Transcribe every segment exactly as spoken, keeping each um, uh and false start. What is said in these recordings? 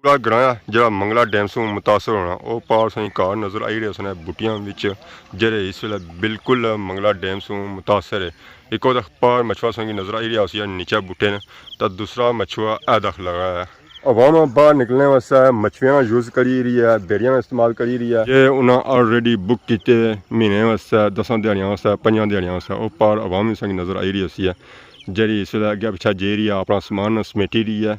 پار گراں ہے جڑا منگلا ڈیم سوں متاثر ہونا، او پار سائیں گھر نظر آئی رہے سن بوٹیاں وچ، جڑے اس ویلے بالکل منگلا ڈیم سوں متاثر ہے۔ ایک او پار مچھوا سائیں کی نظر آئی رہیا ہوسی، نیچے بوٹے نے، تے دوسرا مچھوا اے دکھ لگا ہے۔ عوام باہر نکلنے واسطے مچھویاں یوز کری رہی ہے، بیڑیاں استعمال کری رہی ہے۔ یہ انہاں آلریڈی بک کیتے مہینے واسطے، دساں دیہاڑیاں واسطے، پنجاں دیہاڑیاں واسطے۔ او پار عوام سائیں کی نظر آئی رہی ہوسی ہے، جڑی اس ویلے اگے پچھے جائی رہی ہے، اپنا سامان سمیٹی رہی ہے۔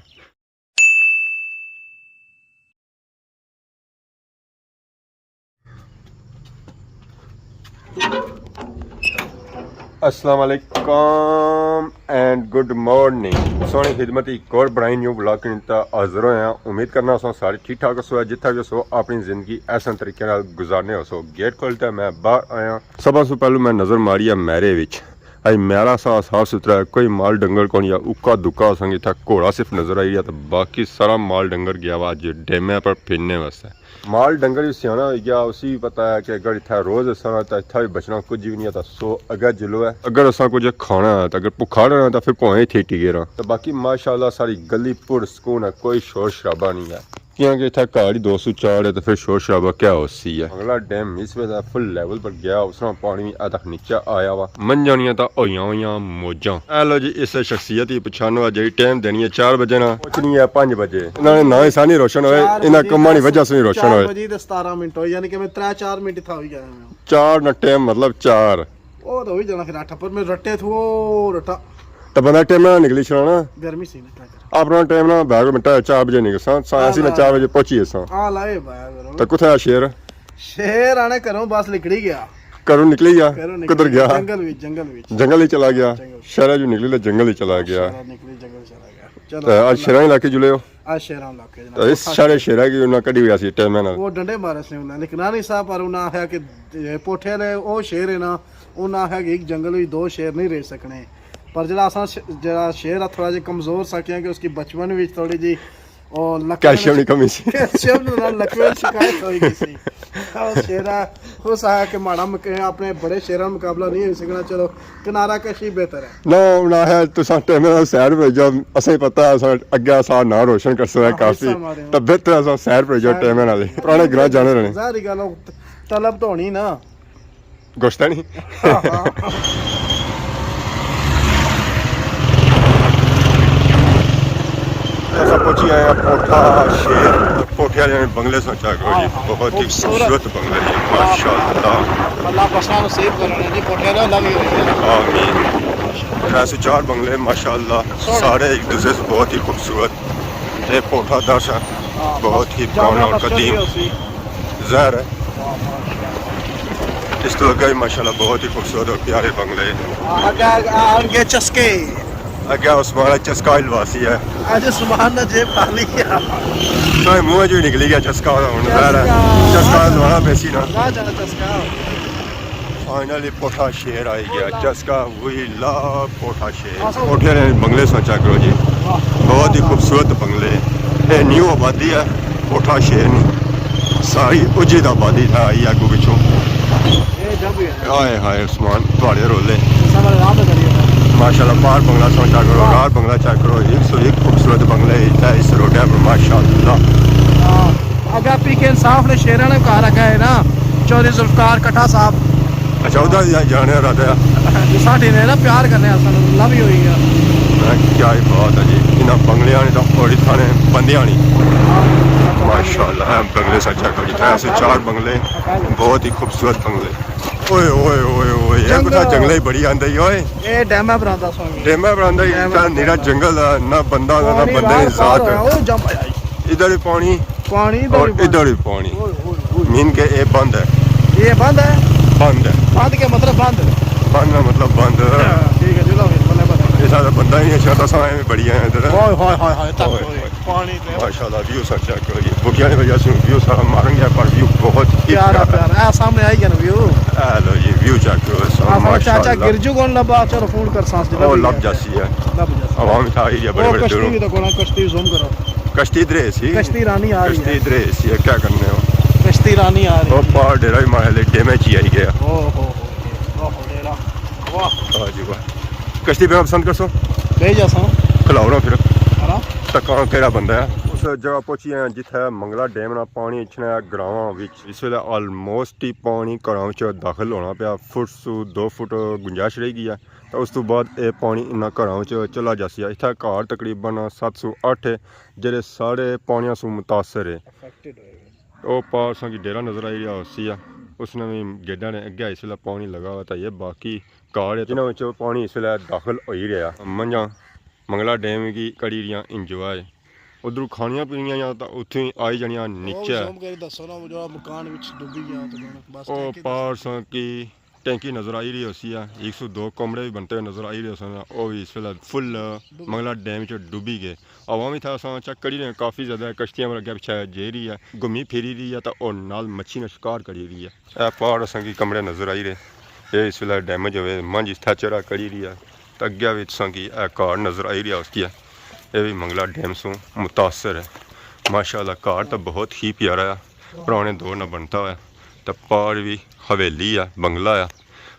السلام علیکم اینڈ گڈ مارننگ۔ سوہنی خدمت ایک اور برائن نیو ولاگ کے نتا حاضر ہوئے ہیں۔ امید کرنا سو سارے ٹھیک ٹھاک ہو سو، جتھا بھی ہو سو اپنی زندگی احسن طریقے نال گزارنے ہو سو۔ گیٹ کھولتا میں باہر آیا۔ سب سے پہلے میں نظر ماری ہے میرے وچ۔ اج میرا سا صاف ستھرا ہے، کوئی مال ڈنگر کون یا اکا دکا سنگ اتھا گھوڑا صرف نظر آئی رہیا، تو باقی سارا مال ڈنگر گیا وا اج ڈیمے پر پھرنے واسطے۔ مال ڈنگر وی سیانا ہوئی گیا، اسی وی پتہ ہے کہ اگر اتھا روز اساں نا تاں اتھا وی بچنا کچھ وی نہیں ہے، تاں سو اگے جلو ہے۔ اگر اساں کچھ کھانا ہے، تاں اگر بھکھا رہنا ہے، تاں پھر پویں اتھے ٹکے رہاں۔ تاں باقی ماشاءاللہ ساری گلی پر سکون ہے، کوئی شور شرابہ نہیں ہے۔ کیونکہ اتھا گھر ہی دو سو چار ہے، تاں پھر شور شرابہ کیا ہوسی ہے؟ منگلا ڈیم اس ویلے فل لیول پر گیا، اس نا پانی وی اتھا تک نیچے آیا وا۔ منجانیاں تاں ہویاں ہویاں موجاں۔ اے لو جی، اس شخصیت ہی پچھانو ہے، جیڑی ٹائم دینی ہے چار بجے نا، پہنچنی ہے پنج بجے۔ انہاں نے ناں ہی سانی روشن ہوئے، چار انہاں بجے کماں نی دس، وجہ سے ہی روشن چار ہوئے۔ بجے دس ستارہ منٹ ہوئے، یعنی کہ میں ترے چار منٹ اتھا ہوئی گیا ہاں۔ چار نا ٹائم مطلب چار۔ او تاں ہوئی جانا پھر اٹھ، پر میں رٹے تھو، او رٹا۔ تاں بندہ ٹائم نال نکلی چھڑنا۔ گرمی سی نا، کیا کر۔ اپنا ٹائم نال بیگ منٹا چار بجے نکلساں، سا-، ہاں، اسی میں ہاں۔ چار بجے پہنچی اساں۔ ہاں، لائے بایا کرو۔ تاں کتھے آ شیر؟ شیر آنے گھروں بس نکلی گیا۔ گھروں نکلی گیا؟ گھروں نکلی کدھر گیا؟ گیا؟ جنگل وچ، جنگل وچ۔ جنگل ہی چلا گیا؟ جنگل۔ شہرے جو نکلی تے جنگل ہی چلا گیا۔ شہرے نکلی، جنگل چلا گیا۔ چلو، تے اج اللہ۔ شیراں علاقے جلے ہو؟ آ شیراں علاقے جناب۔ تے اس سارے شیرے کی انہاں کڈی ہوئی سی ٹائم نال۔ وہ ڈنڈے مارے سے انہاں، لیکن آ نہیں صاحب، پر انہاں آخیا کہ اے پوٹھے نے او شیر ہے نا، انہاں آخیا کہ ایک جنگل وچ دو شیر نہیں رہ سکنے۔ پر جڑا اساں ش-، جڑا شیر آ تھوڑا جہا کمزور سا، کیونکہ اس کی بچپن وچ تھوڑی جہی او لکڑ کیلشیم نی کمی سی۔ کیلشیم نال لکڑ شکایت ہوئی گئی سی۔ او شیرا، اس آخیا کہ ماڑا مق-، اپنے بڑے شیراں مقابلہ نہیں ہوئی سکنا، چلو کنارہ کشی بہتر ہے۔ نہ، انہاں آخیا، "تساں ٹائم نال سیر پہ جاؤ، اساں پتہ ہے، اساں اگے اساں ناں روشن کرساں ہاں، کافی۔ حصہ مارے ہو۔ تاں بہتر اساں سیر پہ جاؤ سیر ٹائم نال۔" پرانے گراں جانے رہنے۔ ظاہری گل ہو، طلب تو ہونی نا۔ گوشت ہے نہیں۔ ہاں، ہاں۔ اساں پہنچی آئے ہیں پوٹھا شیر، پوٹھے والے بنگلے سوچا کرو جی، ہاں، ہاں۔ بہت ہی خوبصورت۔ خوبصورت بنگلے جی، ہاں۔ ماشاءاللہ۔ اللہ بسنا نصیب کرنے جی، پوٹھے والے اللہ بھی ہوئی ہے۔ آمین۔ ترے سو چار بنگلے ماشاءاللہ، سوہنے۔ سارے ایک دوسرے سے بہت ہی خوبصورت۔ یہ پوٹھا درس ہے، ہاں، بہت ہی جامع پرانا اور مسجد قدیم۔ بھی ہوسی۔ زہر ہے۔ اس تو اگے بھی ماشاءاللہ بہت ہی خوبصورت اور پیارے بنگلے۔ ہاں، اگے آن گے چسکے۔ اگے عثمان چسکا ہی لواسی ہے۔ اج عثمان نے جیب خالی کیا۔ تو منہ جو نکلی گیا چسکا، ہن ظاہر ہے۔ چسکا۔ چسکا لوانا پیسی نا۔ نہ جانا چسکا۔ فائنلی پوٹھا شیر آئی گیا، چسکا وی لا پوٹھا شیر۔ پوٹھے نے بنگلے سوچا کرو جی، بہت ہی خوبصورت بنگلے۔ اے نیو آبادی ہے، پوٹھا شیر نہیں، ساری اجید آبادی تھا آئی اگو پچھوں۔ ہائے ہائے عثمان، تھوڑے رولے۔ ماشاءاللہ، پار بنگلہ سوچا کرو، ہاں۔ رار بنگلہ چیک کرو، ایک سو ایک خوبصورت بنگلے اتھا اس روڈے پر، ماشاءاللہ۔ ہاں۔ اگا پی کے انصاف نے شیراں نے گھر اگا ہے نا، چوہدری ذوالفقار کٹھا صاحب۔ اچھا، ادھر جا-، جانے رہتا ہے۔ ساڈے نے نا پیار کرنے آسان لو ہی ہوئی گیا۔ میں کیا ہی بات ہے جی، انہاں بنگلیاں نے تو اور اتھاں نے بندیاں نے۔ ماشاءاللہ، ہے بنگلے سچا کر، اتھا ایسے چار بنگلے، بہت ہی خوبصورت بنگلے۔ اوئے، اوئے، اوئے، اوئے، یہ جنگل۔ کتھا جنگلے ہی بڑی آندے ہی، اوئے۔ اے ڈیمے پر آندا سوامی۔ ڈیمے پر آندا ہی، ڈیمے اتھا پر نیرا آندا۔ جنگل ہے، نہ بندہ، نہ پانی بندے راہ دی ذات پار ہے۔ ہے، او جمپ آیا۔ ادھر ہی پانی۔ پانی ادھر اور ہی ادھر ہی پانی۔ اوئے، اوئے، اوئے۔ مین کے اے بند ہے۔ یہ بند ہے؟ بند ہے۔ بند کے مطلب بند؟ بند کا مطلب بند۔ ہاں، ٹھیک ہے، چلو، بندہ بند ہے۔ اس طرح بندہ ہی نہیں، شرط اساں ایویں بڑی آئے ہیں ادھر۔ ہائے، ہائے، ہائے، ہائے، تک اوئے، ہوئے۔ اوئے۔ پانی تے بہت ماشاءاللہ، ویو سر چیک کرو جی۔ بوٹیاں نے وجہ سے ویو سارا مارن گیا، پر ویو بہت ہی پیارا، پیارا۔ پیارا۔ اے سامنے آئی گیا نا ویو۔ اے لو جی، ویو چیک کرو، سامنے ہاں، چاچا ماشاءاللہ۔ گرجو کون لبا، چلو فون کر سانس جی، او لبھی لب گیا۔ جاسی ہے۔ لب جاسی۔ عوام تھا آئی ہے، بڑے او بڑے کشتی دوروں۔ بھی تو کونا، کشتی زوم کرو۔ کشتی ادھر سی۔ کشتی رانی آ رہی کشتی ہے۔ ادھر سی ہے، کیا کرنے ہو؟ کشتی رانی آ رہی او ہے۔ پار ڈیرہ بھی مارے لے، ڈیمے چی آئی گیا۔ او ہو ہو، او ہو، ڈیرہ۔ واہ۔ واہ جی واہ۔ کشتی پہ پسند کرسو؟ بہ جاساں۔ کھلاؤ نا پھر۔ ہاں۔ تکاں کیڑا بندہ ہے؟ اس جگہ پہنچی آئے ہاں جتھے منگلا ڈیم نا پانی اچھنا ہے گراواں وچ۔ اس ویلے آلموسٹ ہی پانی گھراں وچ داخل ہونا پیا، فٹ سو دو فٹ گنجائش رہ گئی ہے۔ تو اس تو بعد اے پانی انہاں گھراں وچ چلا جاسی ہے۔ اتھا گھر تقریباً ست سو اٹھ ہے، جڑے سارے پانیاں سو متاثر ہے۔ افیکٹڈ ہوئے ہوئے۔ او پار اساں کی ڈیرہ نظر آئی رہیا ہوسی ہے، اس نے بھی گیڈاں نے اگے اس ویلے پانی لگا ہوا تھا۔ یہ باقی گھر ہے جنہاں وچ پانی اس ویلے داخل ہوئی رہیا۔ منجھاں منگلا ڈیم کی کری رہیاں انجوائے۔ ادھروں کھانیاں پینیاں یا تاں اتھوں ہی آئی جانیاں نیچے۔ زوم کری دسو نا، وہ جو مکان وچ ڈوبی گیا تو بس او ٹینکی پار دسو۔ ساں کی ٹینکی نظر آئی رہی ہوسی ہے، ایک سو دو کمرے بھی بنتے ہوئے نظر آئی رہے سن، او بھی اس ویلے فل منگلا ڈیم چ ڈوبی گئے۔ عوام اتھا اساں چیک کری رہے ہیں، کافی زیادہ کشتیاں پر اگے پچھے جائی رہی ہے، گھمی پھری رہی ہے، تاں اور نال مچھی نا شکار کری رہی ہے۔ اے پار اساں کی کمرے نظر آئی رہے، اے اس ویلے ڈیمیج ہوئے، منجھ اتھا چڑھا کری رہی ہے۔ تے اگے وی تساں کی اے گھر نظر آئی رہیا ہوسی ہے، اے وی منگلا ڈیم سوں متاثر ہے۔ ماشاءاللہ گھر تاں بہت ہی پیارا ہے، پرانے دور نہ بنتا ہوا ہے۔ تے پار وی حویلی ہے، بنگلہ ہے،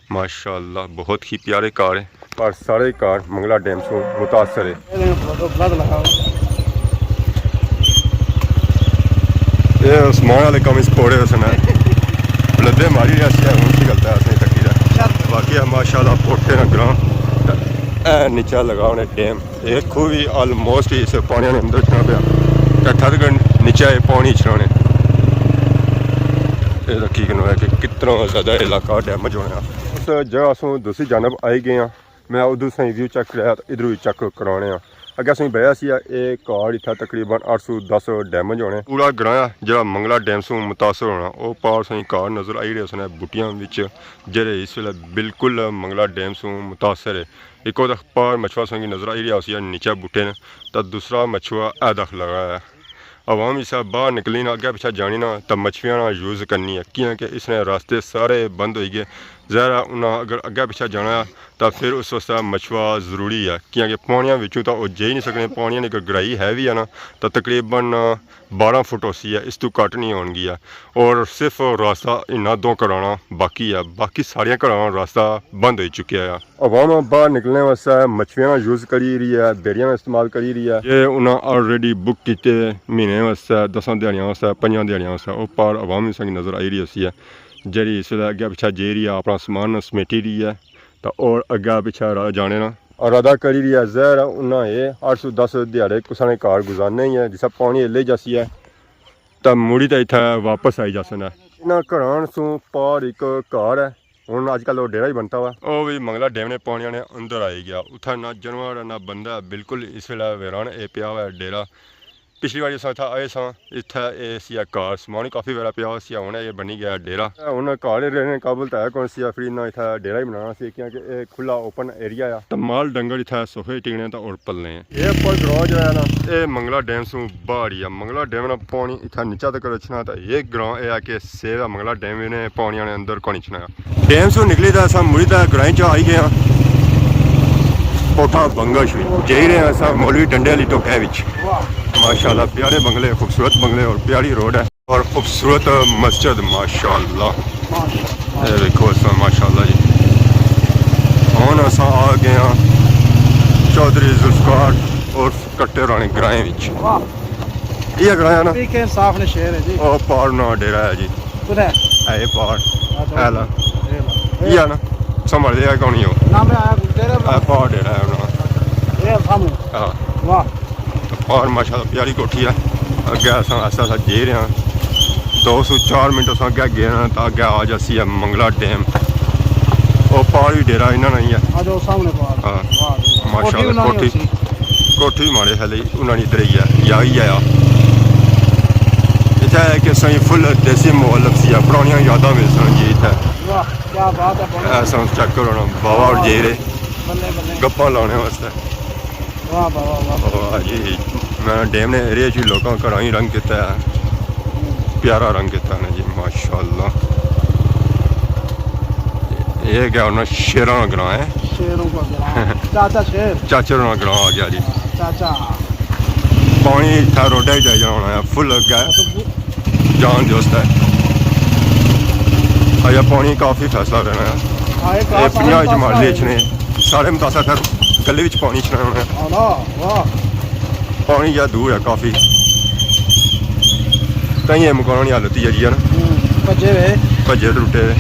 ماشاءاللہ بہت ہی پیارے گھر ہے۔ پر سارے گھر منگلا ڈیم سوں متاثر ہے۔ اے عثمان والے کم اس کوڑے اس نے لدے ماری رہیا سی، ہن کی غلطی ہے اس نے تکی دا۔ باقی ہے ماشاءاللہ پوٹے نا گراں۔ اے نیچا لگا ہونے ڈیم، اے کھوہ وی آلموسٹ اس پانی نے اندر چڑھا پیا۔ تے اتھا تک نیچا اے پانی چڑھانے۔ اے تکی کنو ہے کہ کتنا زیادہ علاقہ ڈیمیج ہونا۔ اس جگہ سوں دوسری جانب آئی گئے ہاں۔ میں ادھر سائیں ویو چیک کرایا تے ادھر وی چیک کرانے آں۔ اگے سائیں بیا سی اے گھر اتھا تقریباً اٹھ سو دس ڈیمیج ہونے۔ پورا گراں جڑا منگلا ڈیم سوں متاثر ہونا، او پار سائیں گھر نظر آئی رہے سن بوٹیاں وچ، جڑے اس ویلے بالکل منگلا ڈیم سوں متاثر ہے۔ ایک او پار مچھوا سائیں کی نظر آئی رہیا ہوسی نیچے بوٹے نے، تے دوسرا مچھوا اے دکھ لگا ہے۔ عوام اس باہر نکلی نا، اگے پچھے جانی نا، تاں مچھویاں نا یوز کرنی ہے، کیاں کہ اس نے راستے سارے بند ہوئی گئے۔ ظاہر ہے انہاں اگر اگے پچھے جانا ہے تاں پھر اس واسطے مچھوا ضروری ہے، کیاں کہ پانیاں وچوں تاں او جائی نہیں سکنے۔ پانیاں نی اگر گہرائی ہے وی ہے نا، تاں تقریباً بارہ فٹ ہوسی ہے، اس تو گھٹ نہیں ہون گیا۔ اور صرف راستہ انہاں دو گھراں نا باقی ہے، باقی ساریاں گھراں نا راستہ بند ہوئی چکیا ہے۔ عوام باہر نکلنے واسطے مچھویاں نا یوز کری رہی ہے، بیڑیاں نا استعمال کری رہی ہے۔ یہ انہاں آلریڈی بک کیتے مہینے واسطے، دساں دیہاڑیاں واسطے، پنجاں دیہاڑیاں واسطے۔ او پار عوام اساں کی نظر آئی رہی ہوسی ہے، جیڑی اس ویلے اگے پچھے جائی رہی ہے، اپنا سامان سمیٹی رہی ہے، تے اور اگے پچھے راہ جانے نا ارادہ کری رہی ہے۔ ظاہر ہے انہاں اے اٹھ سو دس دیہاڑے کسا نے گھر گزارنے ہی ہے، جسا پانی لے جاسی ہے تاں مڑی تے اتھے واپس آئی جاسن ہے۔ انہاں گھراں سوں پار ایک گھر ہے، ہن اج کل او ڈیرہ ہی بنتا ہوا۔ او وی منگلا ڈیم نے پانیاں نے اندر آئی گیا۔ اتھا نہ جانور ہے، نہ بندہ ہے، بالکل اس ویلے ویران اے پیا ہوا ہے ڈیرہ۔ پچھلی واری اساں اتھا آئے ساں، اتھا اے سی گھر، سامان کافی ویرا پیا ہوا سی، ہن اے بنی گیا ڈیرہ۔ ہن گھر رہنے قابل تاں ہے کون سی، پھر انہاں اتھا ڈیرہ ہی بنانا سی، کیونکہ اے کھلا اوپن ایریا آ۔ تے مال ڈنگر اتھا سوہے ٹکنے تاں اور پلنے ہیں۔ اے اوپر گراں جو ہے نا، اے منگلا ڈیم سوں باہر ہی ہے۔ منگلا ڈیم نا پانی اتھا نیچا تک اچھنا، تے اے گراں اے ہے کہ سیو ہے، منگلا ڈیم نے پانی نے اندر کون اچھنا۔ ڈیم سوں نکلی تے اساں مڑی تے گرائیں چ آئی گئے ہاں۔ کوٹھا بنگش وچ جائی رہے ہاں اساں مولوی ڈنڈے والی ٹوکے وچ۔ ماشاءاللہ پیارے بنگلے، خوبصورت بنگلے اور پیاری روڈ ہے۔ اور خوبصورت مسجد، ماشاءاللہ۔ اے دیکھو اساں، ماشاءاللہ جی۔ ہن اساں آ گئے ہاں چوہدری ذوالفقار عرف کٹے رانے گرائیں وچ۔ واہ۔ یہ گرائیں نا؟ یہ کہ انصاف نے شہر ہے جی۔ او پار نا ڈیرہ ہے جی۔ کدھر؟ اے پار۔ اچھا، اے لا۔ اے لا۔ یہ نا؟ سمجھ لیا کون ہی ہو؟ نہ، میں آیا ڈیرے پر۔ اے پار ڈیرہ ہے نا۔ اے سامنے۔ ہاں۔ واہ۔ اور ماشاءاللہ پیاری کوٹھی ہے۔ اگے اساں آہستہ آہستہ جائی رہے ہاں۔ دو سو چار منٹ اساں اگے گئے ہاں تاں اگے آ جاسی ہے منگلا ڈیم۔ او پار وی ڈیرہ انہاں نا ہی ہے۔ آ جاؤ سامنے پار۔ ہاں۔ واہ جی واہ۔ ماشاءاللہ کوٹھی انہاں نی کوٹھی۔ ہوسی۔ کوٹھی ماڑے خیال انہاں نی ادھر ہی ہے، یا ہی آیا۔ اتھے ہے کہ سائیں فل دیسی ماحول لبسی ہے، پرانیاں یاداں ملسن جی اتھے۔ واہ، کیا بات ہے، بڑا اے سائیں چیک کرو نا، بابا اور جائی رہے بلے بلے۔ گپاں لانے واسطے۔ واہ، واہ، واہ، واہ۔ واہ جی، میں ڈیم نے ایریے چ لوکاں گھراں ہی رنگ کیتا ہے۔ پیارا رنگ کیتا ہے جی، ماشاءاللہ۔ یہ کیا ہونا، شیراں نا گراں ہے۔ شیروں کا گراں۔ چاچا شیر۔ چاچے ہونا گراں آ گیا جی۔ چاچا۔ پانی اتھا روڈا ہی جائی جانا ہونا ہے، فل اگے۔ جان دے واسطے۔ اجے پانی کافی فیصلہ رہنا ہے۔ ہاں، یہ اے کافی پنجاہ سارے جماعت لے اچھنے، سارے متاثر تھے، گلی وچ پانی اچھنا ہونا ہے۔ ہاں نا، واہ۔ پانی یا دور ہے کافی۔ تائیں اے مکاناں نی حالت ہی ہے جی، ہے نا؟ ہوں، بھجے ہوئے۔ بھجے تے ٹرٹے ہوئے۔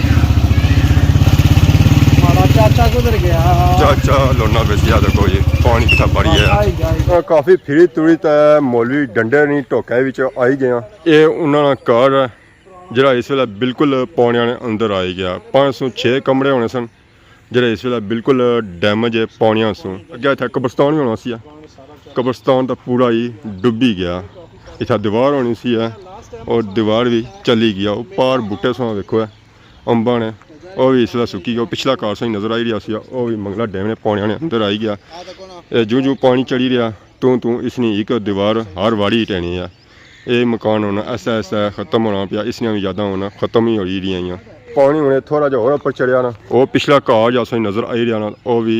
ماڑا چاچا کدھر گیا؟ چاچا لونا پیا سی، آ دیکھو جی، پانی کتھا بھری ہے۔ آئی گیا، آئی گیا۔ کافی پھری تری تے مولوی ڈنڈے نی ٹوکے وچ آئی گیا۔ اے انہاں نا گھر ہے، جڑا اس ویلے بالکل پانیاں نے اندر آئی گیا۔ پانچ سو چھ کمرے ہونے سن، جڑے اس ویلے بالکل ڈیمیج ہے پانیاں سوں۔ اگے اتھا قبرستان ہی ہونا سی ہے، قبرستان تاں پورا ہی ڈبی گیا۔ اتھا دیوار ہونی سی ہے اور دیوار بھی چلی گیا۔ او پار بوٹے سوں ویکھو ہے، امباں نے، او بھی اس ویلے سکی گیا۔ او پچھلا گھر سوں نظر آئی رہیا سی، او بھی منگلا ڈیم نے پانیاں نے اندر آئی گیا۔ اے جوں جوں پانی چڑھی رہیا، توں توں اس نی ایک دیوار ہر واڑی ٹہنی ہے۔ اے مکان ہن آہستہ آہستہ ختم ہونا پیا، اس نیاں وی یاداں ہن ختم ہی ہوئی رہیاں۔ پانی ہن تھوڑا جہا ہور اپر چڑھیا نا، او پچھلا گھر جا سا نظر آئی رہیا نا، او وی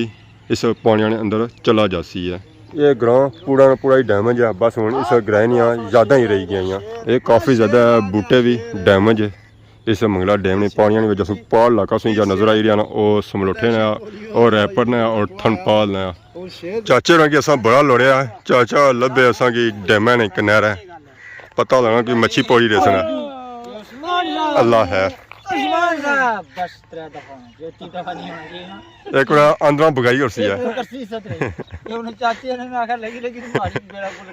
اس پانیاں نے اندر چلا جاسی ہے۔ اے گراں پورا نا پورا ہی ڈیمیج ہے، بس ہن اس گرائے نیاں یاداں ہی رہی گئیاں۔ اے کافی زیادہ بوٹے وی ڈیمیج ہے۔ اس منگلا ڈیم نے پانیاں نی وجہ سوں پار علاقہ سوں جا نظر آئی رہیا نا، او سملوٹھے نا، او ریپر نا اور تھنپال نا۔ چاچے ہوراں کی اساں بڑا لوڑیا، چاچا لبھے اساں کی ڈیمے نے کنارے، پتہ لگنا کہ مچھی پوڑی رہے سن۔ اللہ خیر۔ ایک بار اندروں بگائی ہو سی ہے۔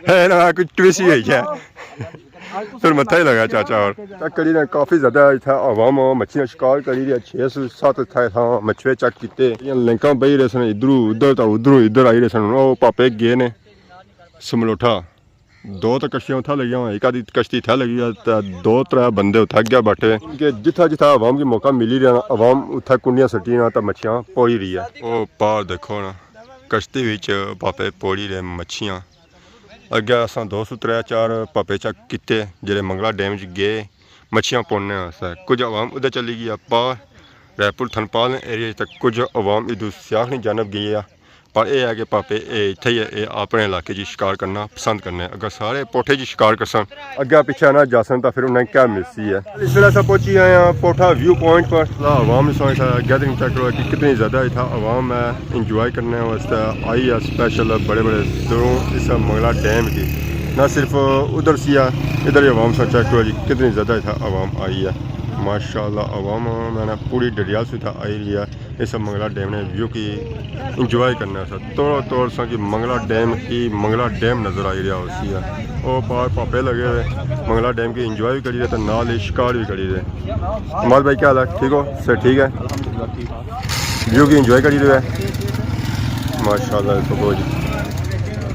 ہے نا، کوئی ٹویسی ہوئی ہے۔ پھر متھا ہی لگا چاچا اور۔ چیک کری رہے کافی زیادہ اتھا عوام مچھیاں شکار کری رہی ہے۔ چھ سو ست اتھا اتھا مچھوے چیک کیتے۔ یہ لنکاں بئی رہے سن، ادھروں ادھر تا ادھروں ادھر آئی رہے سن۔ او پاپے گئے نے سملوٹھا۔ دو تو کشتیاں اتھا لگیاں ہوئیاں، ایک آدھی کشتی اتھا لگی ہے تے دو ترے بندے اتھا اگے بیٹھے۔ کہ جتھا جتھا عوام کی موقع ملی رہیا نا، عوام اتھا کنڈیاں سٹی نا تے مچھیاں پوڑی رہی ہے۔ او پار دیکھو نا، کشتی وچ پاپے پوڑی رہے مچھیاں۔ اگے اساں دو سو ترے چار پاپے چیک کیتے، جڑے منگلا ڈیم وچ گئے مچھیاں پوڑنے واسطے۔ کچھ عوام ادھر چلی گئی، پار ریپل تھنپال ایریا تک، کچھ عوام ادھر سیاخ نی جانب گئی ہے۔ پر اے ہے کہ پاپے اے اتھے ہی ہے، اے اپنے علاقے جی شکار کرنا پسند کرنے۔ اگر سارے پوٹھے جی شکار کرسن، اگے پچھے نہ جاسن تاں پھر انہیں کیا ملسی ہے۔ اس ویلے اساں پہنچی آئے ہاں پوٹھا ویو پوائنٹ پر۔ عوام اس وقت گیدرنگ چیک کرو کہ کتنی زیادہ اتھا عوام ہے، انجوائے کرنے واسطے آئی ہے سپیشل بڑے بڑے دوروں اس منگلا ڈیم کی۔ نہ صرف ادھر سی ہے، ادھر ہی عوام سا چیک کرو جی کتنی زیادہ اتھا عوام آئی ہے۔ ماشاءاللہ عوام میں نے پوری ڈڈیال سے اتھا آئی رہی ہے۔ اس منگلا ڈیم نے ویو کی انجوائے کرنا سا۔ توڑو توڑ سا کہ منگلا ڈیم کی، منگلا ڈیم نظر آئی رہیا ہو سی ہے۔ او پار پاپے لگے ہوئے، منگلا ڈیم کی انجوائے بھی کری رہے تے نال ہی شکار بھی کری رہے۔ عماد بھائی کیا حال ہے؟ ٹھیک ہو؟ صحت ٹھیک ہے؟ ویو کی انجوائے کری رہے ہیں۔ ماشاءاللہ، اس کو جی۔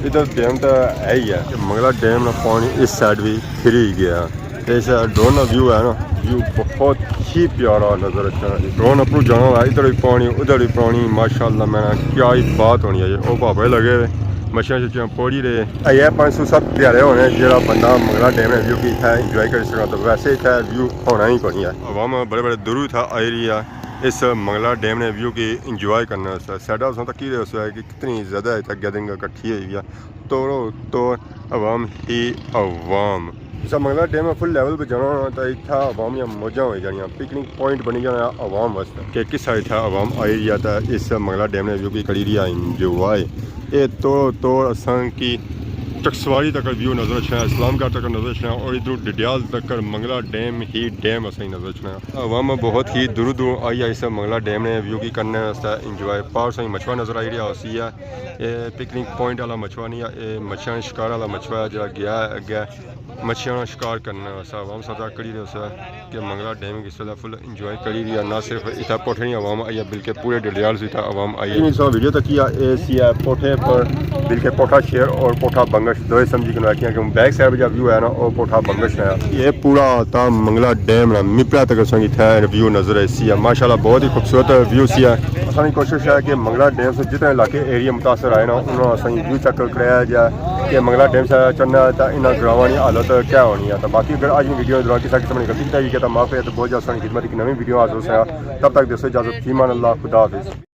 ادھر ڈیم تو ہے ہی ہے۔ منگلا ڈیم نا پانی اس سائیڈ بھی پھری گیا۔ تے اس ڈرون نا ویو ہے نا، ویو بہت ہی پیارا نظر اچھنا ہے۔ ڈرون اپروں جانا ہوا، ادھر بھی پانی، ادھر بھی پانی، ماشاءاللہ میں نا کیا ہی بات ہونی ہے۔ او بابے لگے ہوئے، مچھیاں شچھیاں پوڑی رہے۔ اے پانچ سو ست دیہاڑے ہونے جیڑا بندہ منگلا ڈیم نے ویو کی اتھا انجوائے کری سکنا، تو ویسے اتھا ویو ہونا ہی کونی ہے۔ عوام بڑے بڑے دوروں اتھا آئی رہی ہے اس منگلا ڈیم نے ویو کی انجوائے کرنے واسطے۔ سائیڈ اساں تکی رہے ہوسے کہ کتنی زیادہ اتھا گیدرنگ اکٹھی ہوئی ہوئی ہے۔ توڑو توڑ عوام ہی عوام۔ جسا منگلا ڈیم فل لیول پہ جانا ہونا تاں اتھا عوام یا موجاں ہوئی جانیاں، پکنک پوائنٹ بنی جانا عوام واسطے۔ کہ کسا اتھا عوام آئی رہی ہے تاں اس منگلا ڈیم نے ویو کی کری رہی ہے انجوائے۔ اے توڑو توڑ اساں کی ٹکسواری تک ویو نظر اچھنا ہے، اسلام گڑھ تک نظر اچھنا ہے اور ادھروں ڈڈیال تک منگلا ڈیم ہی ڈیم اساں کی نظر اچھنا ہے۔ عوام بہت ہی دوروں دوروں آئی ہے اس منگلا ڈیم نے ویو کی کرنے واسطے انجوائے۔ پار سائیں مچھوا نظر آئی رہیا ہوسی ہے۔ اے پکنک پوائنٹ والا مچھوا نہیں ہے، اے مچھیاں نے شکار والا مچھوا ہے جڑا گیا ہے اگے مچھیاں نا شکار کرنے واسطے۔ عوام سدا کری رہے ہوسے کہ منگلا ڈیم کی اس ویلے فل انجوائے کری رہی ہے۔ نہ صرف اتھا پوٹھے نی عوام آئی ہے بلکہ پورے ڈڈیال سے اتھا عوام آئی ہے۔ تساں ویڈیو تکی ہے، اے سی ہے پوٹھے پر، بلکہ پوٹھا شہر اور پوٹھا بنگش دوئے سمجھی کنو ہے، کیونکہ بیک سائیڈ پہ جا ویو ہے نا، او پوٹھا بنگش ہے۔ اے پورا تا منگلا ڈیم نا مپرا تک اساں کی اتھا ویو نظر آئی سی ہے۔ ماشاءاللہ بہت ہی خوبصورت ویو سی ہے۔ اساں کی کوشش ہے کہ منگلا ڈیم سے جتنے علاقے ایریا متاثر آئے نا، انہاں اساں کی ویو چیک کرایا جائے کہ منگلا ڈیم سے چڑھنا ہے تاں انہاں گراواں نی حالت کیا ہونی ہے۔ تاں باقی اگر اج وی ویڈیو دوران کسا قسم نی غلطی کیتی ہوئی ہے تاں معاف ہے، تاں بہت جلد اساں کی خدمت ایک نویں ویڈیو حاضر ہوساں۔ تب تک دیسو اجازت، فی امان اللہ، خدا حافظ۔